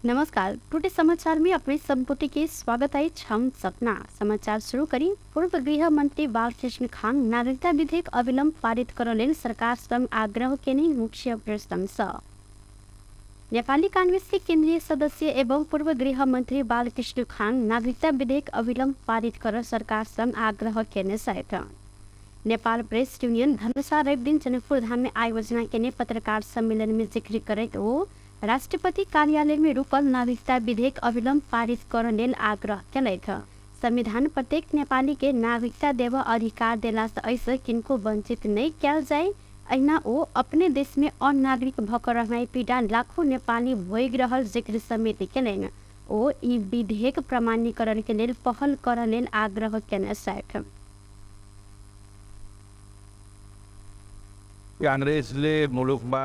नमस्कार, टुडे समाचार में अपने सब गोटे के स्वागत है। हम सपना समाचार शुरू करी। पूर्व गृह मंत्री बालकृष्ण खान नागरिकता विधेयक अविलंब पारित कर लेल सरकार संग आग्रह केने मुख्य प्रशंसा। नेपाली कांग्रेस के केंद्रीय सदस्य एवं पूर्व गृह मंत्री बालकृष्ण खान नागरिकता विधेयक अविलंब पारित कर सरकार संग आग्रह केने छथि। नेपाल प्रेस यूनियन धनुषा रविदिन जनकपुर धाम में आयोजना केने पत्रकार सम्मेलन में जिक्र करैत ओ राष्ट्रपति कार्यालय में रुकल नागरिकता विधेयक अविलंब पारित कर लेल आग्रह केलथि। संविधान प्रत्येक नेपाली के नागरिकता देव अधिकार देला से ऐसे किनको वंचित नहीं कयल जाय। अहिना ओ अपने देश में अनागरिक भऽ कऽ रहनाइ पीड़ा लाखों नेपाली भोगि रहल जिक्र समेत केलनि। ओ ई विधेयक प्रमाणीकरण के लेल पहल करऽ लेल आग्रह केने छथि। काङ्ग्रेसले मुलुकमा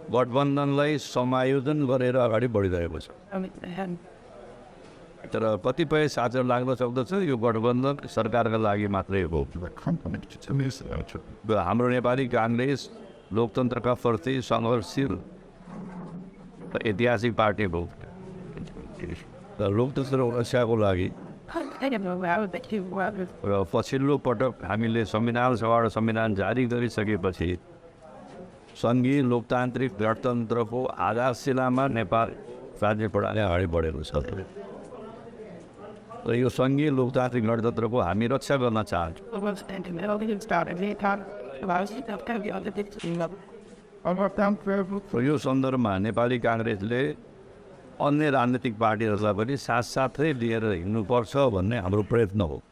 गठबन्धनलाई समायोजन गरेर अगाडि बढिरहेको छ, तर कतिपय साँचो लाग्न सक्दछ यो गठबन्धन सरकारका लागि मात्रै हो। हाम्रो नेपाली काङ्ग्रेस लोकतन्त्रका प्रति सङ्घर्षशील ऐतिहासिक पार्टी हो र लोकतन्त्र रक्षाको लागि र पछिल्लो पटक हामीले संविधान सभाबाट संविधान जारी गरिसकेपछि सङ्घीय लोकतान्त्रिक गणतन्त्रको आधारशिलामा नेपाल राज्य प्रणाली अगाडि बढेको छ र यो सङ्घीय लोकतान्त्रिक गणतन्त्रको हामी रक्षा गर्न चाहन्छौँ। यो सन्दर्भमा नेपाली काङ्ग्रेसले अन्य राजनीतिक पार्टीहरूलाई पनि साथसाथै लिएर हिँड्नुपर्छ भन्ने हाम्रो प्रयत्न हो।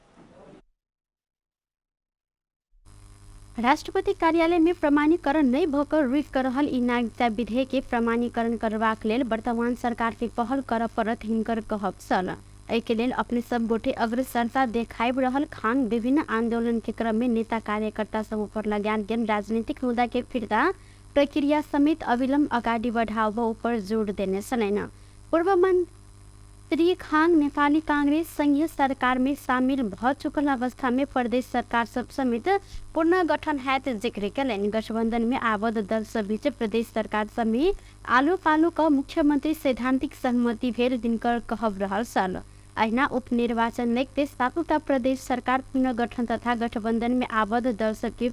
राष्ट्रपति कार्यालय में प्रमाणीकरण नहीं भऽ रुकि कऽ रहल ई नागरिकता विधेयक के प्रमाणीकरण करबाक लेल वर्तमान सरकार के पहल करऽ पड़त हिनकर कहब छल। एहिके लेल अपने सब गोटे अग्रसरता देखाबि रहल खान विभिन्न आंदोलन के क्रम में नेता कार्यकर्ता सब ऊपर लगायल गेल राजनीतिक मुद्दा के फिर्ता प्रक्रिया समेत अविलंब अगाडि बढ़ाव ऊपर जोड़ देने छलनि। पूर्व मंत्री खान नेपाली कांग्रेस संघीय सरकार में शामिल भ चुकल अवस्था में प्रदेश सरकार सब समेत पुनर्गठन हैत जिक्र केलनि। गठबंधन में आबद्ध दल सब बीच प्रदेश सरकार समेत आलू पालू क मुख्यमंत्री सैद्धांतिक सहमति भेल दिनकर कहब रहल छल। अहिना उपनिर्वाचन लगिते 7टा प्रदेश सरकार पुनर्गठन तथा गठबंधन में आबद्ध दल सबके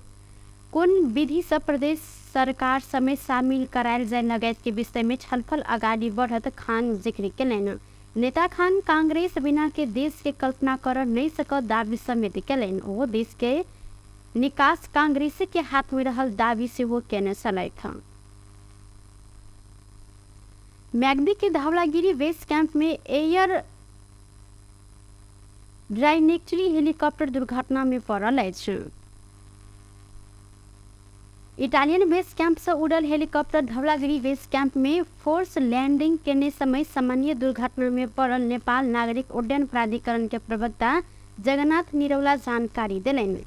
कोन विधि से प्रदेश सरकार समेत शामिल करायल जाय लगायत के विषय में छलफल अगाडि बढ़त खान जिक्र केलनि। नेता खान कांग्रेस बिना के देश के कल्पना कर नहीं सकत दावी समेत केलनि। ओ देश के निकास कांग्रेस के हाथ में रहल दावी सेहो केने छलथि। मैगदी के धवलागिरी बेस कैंप में एयर ड्राइनेक्ट्री हेलीकॉप्टर दुर्घटना में पड़ल अछि। इटालियन बेस कैंप से उड़ल हेलीकॉप्टर धवलागिरी बेस कैंप में फोर्स लैंडिंग केने समय सामान्य दुर्घटना में पड़ल नेपाल नागरिक उड्डयन प्राधिकरण के प्रवक्ता जगन्नाथ निरौला जानकारी देलनि।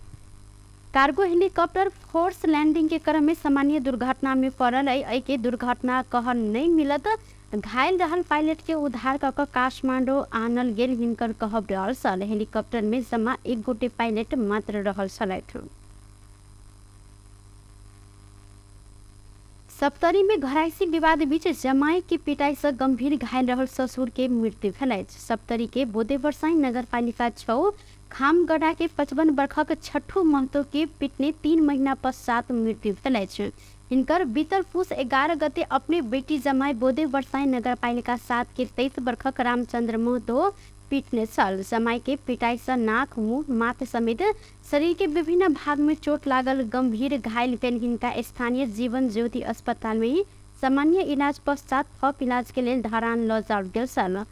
कार्गो हेलीकॉप्टर फोर्स लैंडिंग के क्रम में सामान्य दुर्घटना में पड़ल है। के दुर्घटना कहल नहीं मिलत। घायल रहल पायलट के उद्धार कऽ काठमांडू आनल गेल हिनकर कहब रहल छल। हेलीकॉप्टर में जमा एक गोटे पायलट मात्र रहल छलथि। सप्तरी में घरायसी विवाद बीच जमाई के पिटाई से गंभीर घायल रहल ससुर के मृत्यु भेल अछि। सप्तरी के बोदेबरसाई नगरपालिका 6 खामगढ़ा के 55 वर्षक छठू महतो के पिटने 3 महीना पश्चात मृत्यु भेल अछि। हिनकर बीतल पुस 11 गते अपने बेटी जमाई बोदेबरसाई नगरपालिका 7 के 23 वर्षक रामचंद्र महतो पीटने छल। जमाई के पिटाई से नाक, मुँह, माथ समेत शरीर के विभिन्न भाग में चोट लागल गंभीर घायल भेल हिनका स्थानीय जीवन ज्योति अस्पताल में सामान्य इलाज पश्चात थप इलाज के लेल धरान लऽ जाओल गेल छल।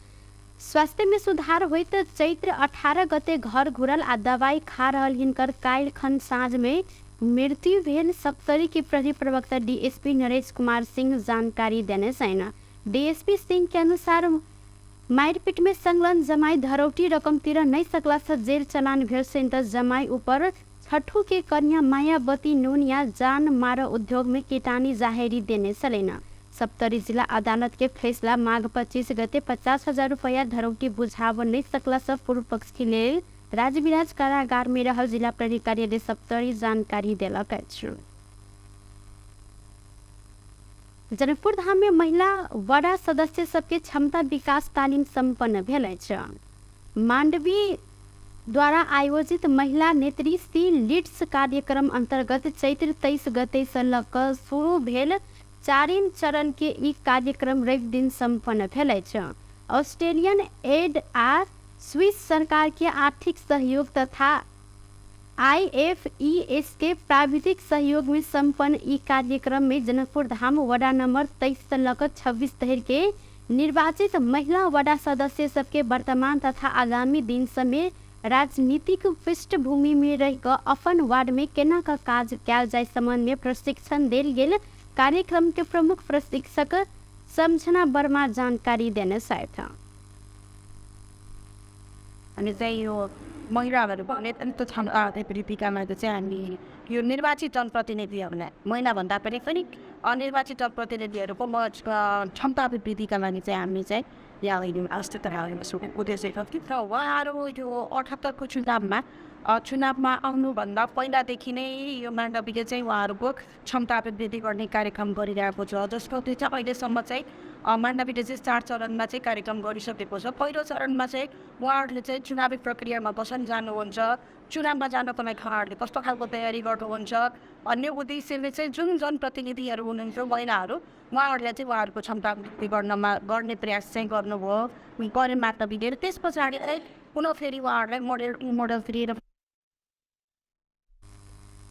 स्वास्थ्य में सुधार होइत चैत्र 18 गते घर घुरल आ दवाई खा रहल हिनकर काल्हि खन साँझ में मृत्यु भेल सप्तरी के प्रहरी प्रवक्ता डीएसपी नरेश कुमार सिंह जानकारी देने छनि। डीएसपी सिंह के अनुसार मारपीट में संलग्न जमाई धरौटी रकम तिर नहीं सकला से जेल चलान भेल से त जमाई ऊपर छठू के कन्या मायावती नोनिया जान मार उद्योग में केटानी जाहेरी देने छलनि। सप्तरी जिला अदालत के फैसला माघ 25 गते 50,000 रुपया धरौटी बुझाव नहीं सकला से पूर्व पक्ष के लेल राजविराज कारागार में रहल जिला प्रहरी कार्यालय सप्तरी जानकारी देलक अछि। जनकपुर धाम में महिला वडा सदस्य सबके क्षमता विकास तालिम सम्पन्न भेल अछि। मांडवी द्वारा आयोजित महिला नेत्री सी लीड्स कार्यक्रम अंतर्गत चैत्र 23 गते से लऽ कऽ शुरू भेल चारिम चरण के ई कार्यक्रम रवि दिन सम्पन्न भेल अछि। ऑस्ट्रेलियन एड आ स्विस सरकार के आर्थिक सहयोग तथा IFES के प्राविधिक सहयोग में सम्पन्न ई कार्यक्रम में जनकपुर धाम वडा नंबर 23 से लऽ कऽ 26 धरि के निर्वाचित महिला वडा सदस्य सबके वर्तमान तथा आगामी दिन सबमे राजनीतिक पृष्ठभूमि में रहि कऽ अपन वार्ड में केना कऽ काज कयल जाय संबंध में प्रशिक्षण देल गेल कार्यक्रम के प्रमुख प्रशिक्षक समझना वर्मा जानकारी देने छथि। अनि चाहिँ यो महिलाहरूको नेतृत्व क्षमता वृद्धिका लागि चाहिँ हामी यो निर्वाचित जनप्रतिनिधिहरूलाई महिलाभन्दा पनि पनि अनिर्वाचित जनप्रतिनिधिहरूको क्षमता वृद्धिका लागि चाहिँ हामी चाहिँ यहाँ उद्देश्य र उहाँहरू यो 78को चुनावमा चुनावमा आउनुभन्दा पहिलादेखि नै यो माण्डवीले चाहिँ उहाँहरूको क्षमता वृद्धि गर्ने कार्यक्रम गरिरहेको छ, जसको चाहिँ अहिलेसम्म चाहिँ माण्डवीले चाहिँ 4 चरणमा चाहिँ कार्यक्रम गरिसकेको छ। पहिलो चरणमा चाहिँ उहाँहरूले चाहिँ चुनावी प्रक्रियामा कसरी जानुहुन्छ, चुनावमा जानको लागि उहाँहरूले कस्तो खालको तयारी गर्नुहुन्छ भन्ने उद्देश्यले चाहिँ जुन जनप्रतिनिधिहरू हुनुहुन्छ महिलाहरू, उहाँहरूलाई चाहिँ उहाँहरूको क्षमता वृद्धि गर्नमा गर्ने प्रयास चाहिँ गर्नुभयो गरे माण्डवीले। र त्यस पछाडि चाहिँ पुनः फेरि उहाँहरूलाई मोडल 3 र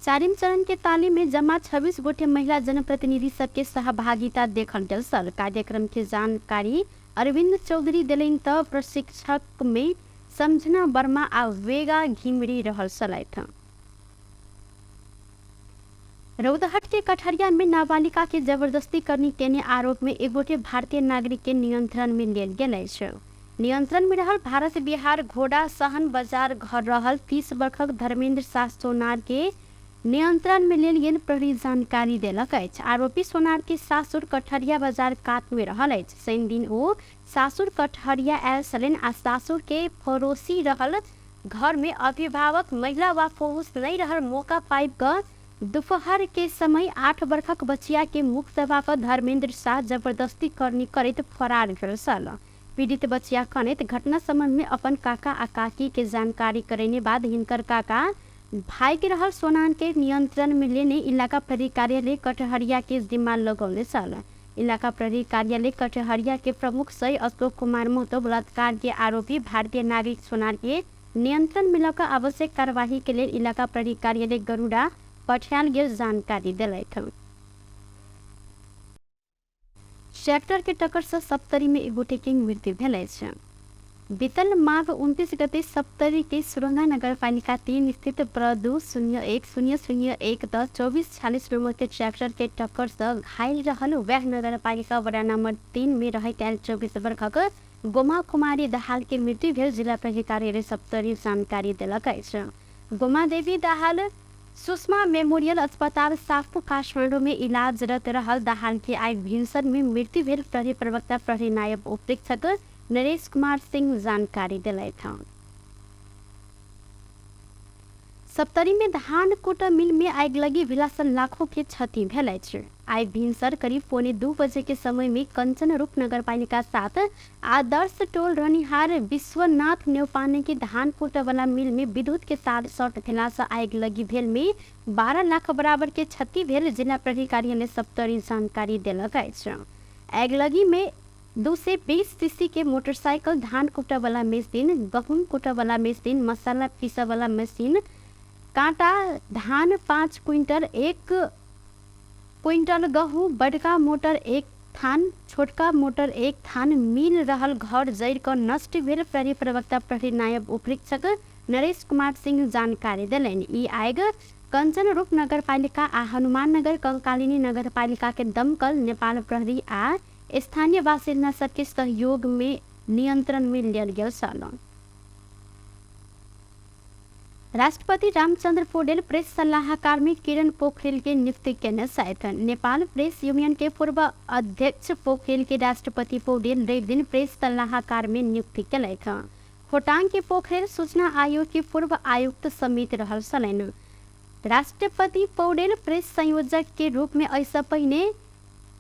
चारिम चरण के तालिम में जमा 26 गोटे महिला जनप्रतिनिधि सबके सहभागिता देखल गेल छल। कार्यक्रम के जानकारी अरविंद चौधरी देलनि त प्रशिक्षक में समझना वर्मा आ वेगा घिमिरी रहल छलथि। रौतहट के कठरिया में नाबालिका के जबरदस्ती करनी केने आरोप में एक गोटे भारतीय नागरिक के नियंत्रण में लेल गेल अछि। नियंत्रण में रहल भारत बिहार घोड़ा सहन बाजार घर रहल 30 वर्षक धर्मेंद्र शाह सोनार के नियंत्रण में लेल गेल प्रहरी जानकारी देलक अछि। आरोपी सोनार के सासुर कठरिया बाजार कात में रहल अछि। शनि दिन ओ सासुर कठरिया आयल छलनि आ सासुर के पड़ोसी रहल घर में अभिभावक महिला वा पुरुष नहीं रहल मौका पाबि कऽ दोपहर के समय 8 वर्षक बचिया के मुख दबा कऽ धर्मेंद्र शाह जबरदस्ती करनी करैत फरार भेल छल। पीड़ित बचिया कनैत घटना संबंध में अपन काका आ काकी के जानकारी करेने बाद हिनकर काका भाई के रहल सोनान के नियंत्रण में लेने इलाका प्रहरी कार्यालय कटहरिया के जिम्मा लगौने छल। इलाका प्रहरी कार्यालय कटहरिया के प्रमुख सही अशोक कुमार महतो बलात्कार के आरोपी भारतीय नागरिक सोनार के नियंत्रण में लऽ आवश्यक कार्यवाही के लेल इलाका प्रहरी कार्यालय गरुड़ा पठायल गेल जानकारी देलथि। ट्रैक्टर के टक्कर से सप्तरी में एक गोटे के मृत्यु भेल अछि। बीतल माघ 29 गते सप्तरी के सुरंगा नगरपालिका 3 स्थित प्र 2 01 0 0 1 10 24 46 नंबर के ट्रैक्टर के टक्कर से घायल रहल वैह नगरपालिका वडा नंबर 3 में रहैत आयल 24 वर्षक गोमा कुमारी दाहाल के मृत्यु भेल जिला प्रहरी कार्यालय सप्तरी जानकारी देलक अछि। गोमा देवी दाहाल सुषमा मेमोरियल अस्पताल साफू काठमाडौँ में इलाजरत रहल दाहाल के आइ भिनसर में मृत्यु भेल प्रहरी प्रवक्ता प्रहरी नायब उपरीक्षक नरेश कुमार सिंह जानकारी दिलथि। सप्तरी में धान कोटा मिल में आगिलगी भेला से लाखों के क्षति भेल अछि। आइ भिनसर करीब 1:45 बजे के समय में कंचन रूप नगरपालिका 7 आदर्श टोल रहनिहार विश्वनाथ न्यौपाने के धान कोटा वाला मिल में विद्युत के तार शॉर्ट भेला से आगिलगी भेल में 12 लाख बराबर के क्षति भेल जिला प्रहरी कार्यालय सप्तरी जानकारी देलक अछि। आगिलगी में 220 सीसी के मोटरसाइकिल, धान कुटा वाला मशीन, गहुम कुटा वाला मशीन, मसाला पीसा वाला मशीन, कांटा धान 5 क्विंटल, 1 क्विंटल गहूँ, बड़का मोटर 1 थान, छोटका मोटर 1 थान मिल रहल घर जरि कऽ नष्ट भेल प्रहरी प्रवक्ता प्रहरी नायब उपरीक्षक नरेश कुमार सिंह जानकारी देलनि। ई आगि कंचन रूप नगरपालिका आ हनुमाननगर कंकालिनी नगरपालिका के दमकल, नेपाल प्रहरी आ स्थानीय बासिन्दा सबके सहयोग में नियंत्रण में लियल गेल छल। राष्ट्रपति रामचंद्र पौडेल प्रेस सलाहकार में किरण पोखरेल के नियुक्ति केने छथि। नेपाल प्रेस यूनियन के पूर्व अध्यक्ष पोखरेल के राष्ट्रपति पौडेल रवि दिन प्रेस सलाहकार में नियुक्ति केलथि। खोटाङ के पोखरेल सूचना आयोग के पूर्व आयुक्त समेत रहल छलनि। राष्ट्रपति पौडेल प्रेस संयोजक के रूप में एहिसँ पहिने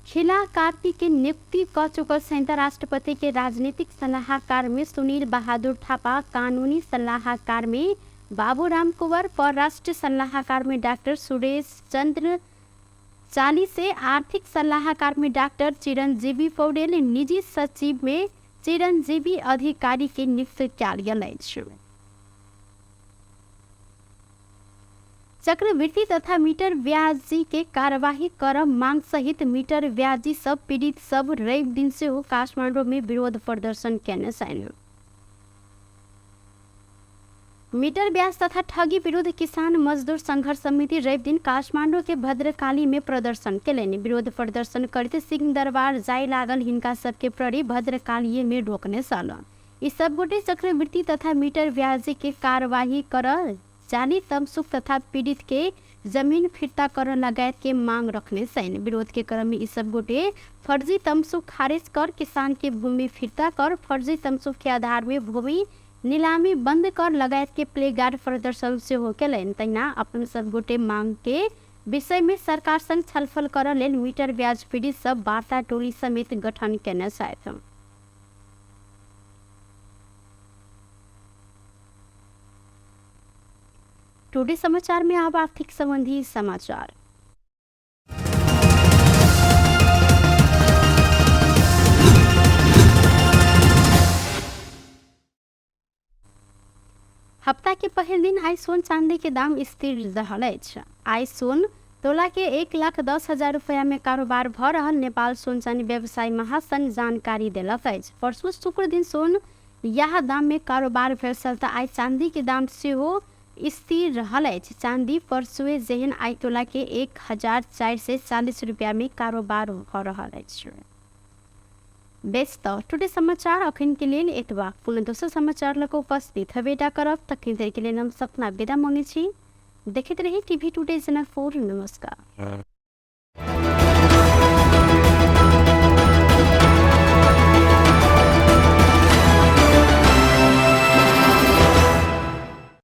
खिला कार्की के नियुक्ति क चुकल संयुक्त राष्ट्रपति के राजनीतिक सलाहकार में सुनील बहादुर थापा, कानूनी सलाहकार में बाबूराम कुंवर, परराष्ट्र सलाहकार में डॉक्टर सुरेश चंद्र चालीसे, आर्थिक सलाहकार में डॉक्टर चिरंजीवी पौडेल, निजी सचिव में चिरंजीवी अधिकारी के नियुक्त कयल गेल अछि। चक्रवृद्धि तथा मीटर ब्याजी के कार्यवाही कर मांग सहित मीटर ब्याजी सब पीड़ित सब रवि दिन सेहो काठमाडौँ में विरोध प्रदर्शन केने छनि। मीटर ब्याज तथा ठगी विरुद्ध किसान मजदूर संघर्ष समिति रवि दिन काठमाडौँ के भद्रकाली में प्रदर्शन केलनि। विरोध प्रदर्शन करते सिंह दरबार जाय लागल हिनका सबके प्रहरी भद्रकालीए में रोकने छल। ई सब गोटे चक्रवृद्धि तथा मीटर ब्याजी के कार्यवाही कर जाली तमसुक तथा पीड़ित के जमीन फिर्ता कर लगायत के मांग रखने छनि। विरोध के क्रम में ई सब गोटे फर्जी तमसुक खारिज कर किसान के भूमि फिर्ता कर फर्जी तमसुक के आधार में भूमि नीलामी बंद कर लगायत के प्लेगार्ड प्रदर्शन सेहो केलनि। तहिना अपन सब गोटे मांग के विषय में सरकार संग छलफल कर लेल मीटर ब्याज पीड़ित सब वार्ता टोली समेत गठन केने छथि। टुडे समाचार में अब आर्थिक संबंधी समाचार। हप्ता के पहिल दिन आइ सोन चांदी के दाम स्थिर रहल अछि। आइ सोन तोला के 1,10,000 रुपया में कारोबार भ रहल नेपाल सोन चांदी व्यवसायी महासंघ जानकारी देलक अछि। परसों शुक्र दिन सोन यह दाम में कारोबार भेल छल त आइ चांदी के दाम सेहो स्थिर रहल अछि। चांदी परसुए जेहन आइ तोला के 1,440 रुपया में कारोबार भ रहल अछि। बेस त टुडे समाचार अखन के लेल एतबा। पुनः दोसर समाचार लऽ कऽ उपस्थित हेबेटा करब, तखन देर के लेल हम सपना विदा मांगै छी। देखैत रही टीवी टुडे जनकपुर। नमस्कार।